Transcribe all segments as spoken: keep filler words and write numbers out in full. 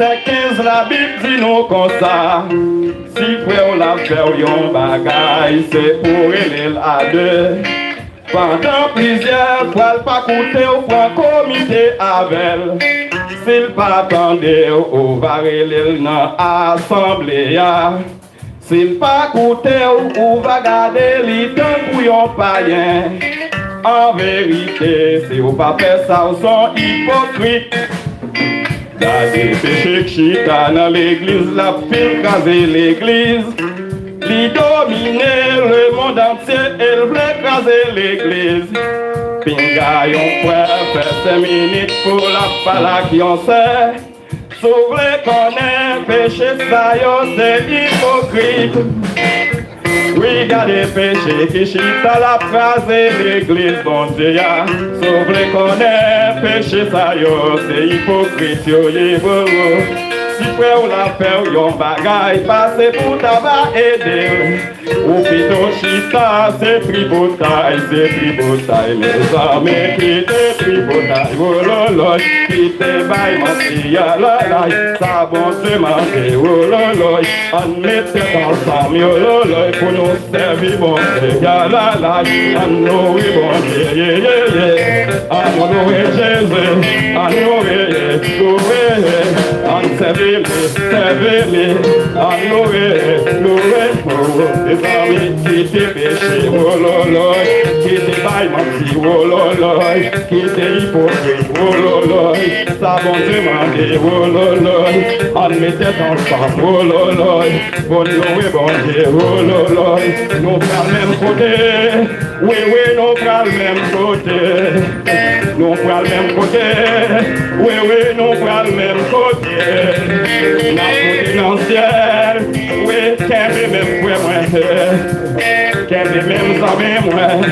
Vèsè kenz Labib di nou konsa, si frè w la fè w yon bagay, se pou w rele l a de. Pandan plizyè fwa l pa koute w, pran komite avè l. Si l pa tande w, ou va rele l nan asanble a. Si l pa koute w, ou va gade li tankou yon payen. An verite, si w pa fè sa, w s on ipokrit. Gade peche k chita nan legliz, l ap fin kraze legliz. Li domine lemonn antye e l vle kraze legliz. Pinga yon frè fè senk minit pou l ap pale ak yon sè. Si w vle konnen peche sa yo, se ipokrit. Wi, gade peche ki chita l ap kraze legliz Bondye a. Si w vle konnen peche sa yo, se ipokrit yo ye, wo, wo. Si frè w la fè w yon bagay, pase pou ta va ede l. Ou pito chita, se tripotay, se tripotay, mezanmi, kite tripotay, wololoy, kite bay manti, yalalay, sa Bondye mande, wololoy, ann met tèt ansanm, yololoy, pou nou sèvi Bondye, yalalay, ann loure Bondye, ye, ye, ye. Ann loure Jezi, ann loure, loure, ann sèvi li, sèvi li, ann loure, loure, oh, mezanmi, kite peche, wololoy, kite bay manti, wololoy, kite ipokrit, wololoy, sa Bondye mande, wololoy, ann met tèt ansanm, wololoy, pou n loure Bondye, wololoy, nou pral menm kote. Wi, wi, nou pral menm kote. Nou pral menm kote. Wi, wi, nou pral menm kote. N ap monte nan syèl. Wi, kenbe men m, frè mwen. Kenbe men m, zanmi mwen.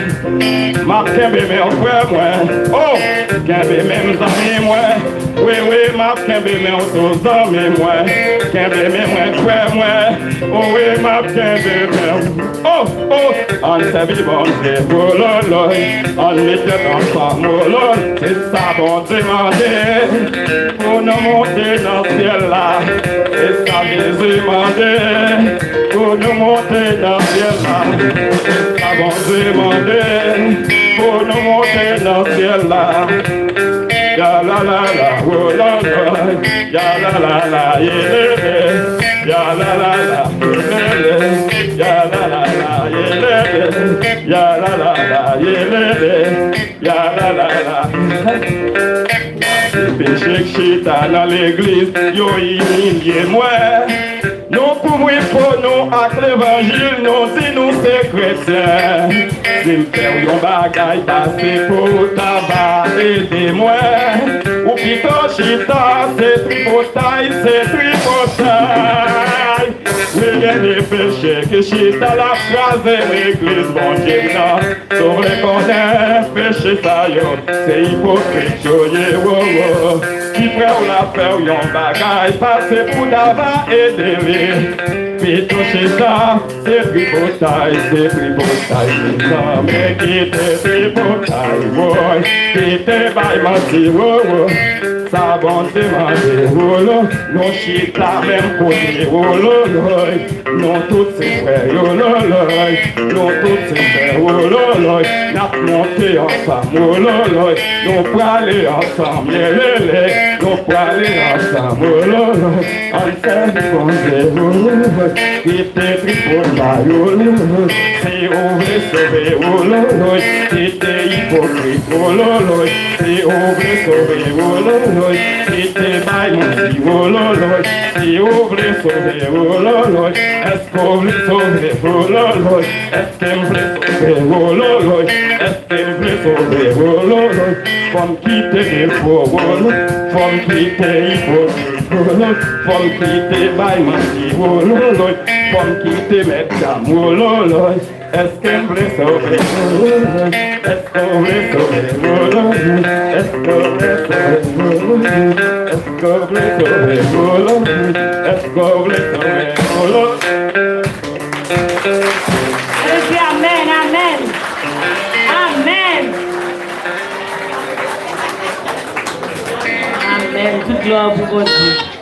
M ap kenbe men w, frè mwen. Oh, kenbe men m, zanmi mwen. Wi, wi, m ap kenbe men w tou, zanmi mwen. Kenbe men mwen, frè mwen. O wi, m ap kenbe men w. Oh, oh, ann sèvi Bondye, wololoy. Ann met tèt ansanm, wololoy. Se sa Bondye mande. Pou nou monte nan syèl la. Se sa Jezi mande. Pou nou monte nan syèl la. Se sa Bondye mande. Pou nou monte nan syèl la. Ya la la la, oh la la. Ya la la la, ye le le. Ya la la la, ye le le. Ya la la la, ye le le. Ya la la la, ye le le. Ya la la la. Peche k chita nan legliz, yo imilye mwen. Nou kouvri po nou ak levanjil, nou di nou se kretyen. Si m fè w yon bagay, pase pou ta va ede mwen. Ou pito chita, se tripotay, se tripotay. Wi, gen de peche ki chita l ap kraze legliz Bondye nan. Si w vle konnen peche sa yo, se ipokrit yo ye, wo, wo. Si frè w la fè w yon bagay, pase pou ta va ede li. Pito chita, se tripotay, se tripotay, mezanmi, kite tripotay, woy, kite bay manti, wo, wo. Sa Bondye mande, wo, lo, nou chita menm kote, wo, lo, lo. Nou tout se frè yo, loloy. Nou tout se frè, wo, loloy. N ap monte ansanm, wo, loloy. Nou prale ansanm, yelele. Nou prale ansanm, wo, loloy. Ann sèvi Bondye, wo, loloy. Kite tripotay, wo, loloy. Si ou vle sove, wo, loloy. Kite ipokrit, wo, loloy. Si ou vle sove, wo, loloy. Kite bay manti, wo, loloy. Si ou vle sove, wo, loloy. Èske w vle sove, wololoy? Èske m vle sove, wololoy? Èske m vle sove, wololoy? Fò m kite defo, wololoy. Fò m kite ipokrit, wololoy. Fò m kite bay manti, wololoy. Fò m kite mèt gam, wololoy. Èske m vle sove, wololoy? Èske w vle sove, wololoy? Èske w vle sove, wololoy? Èske w vle sove, wololoy? Èske w vle sove, wololoy? Ann di amèn, amèn. Amèn. Amèn. Tout glwa pou Bondye.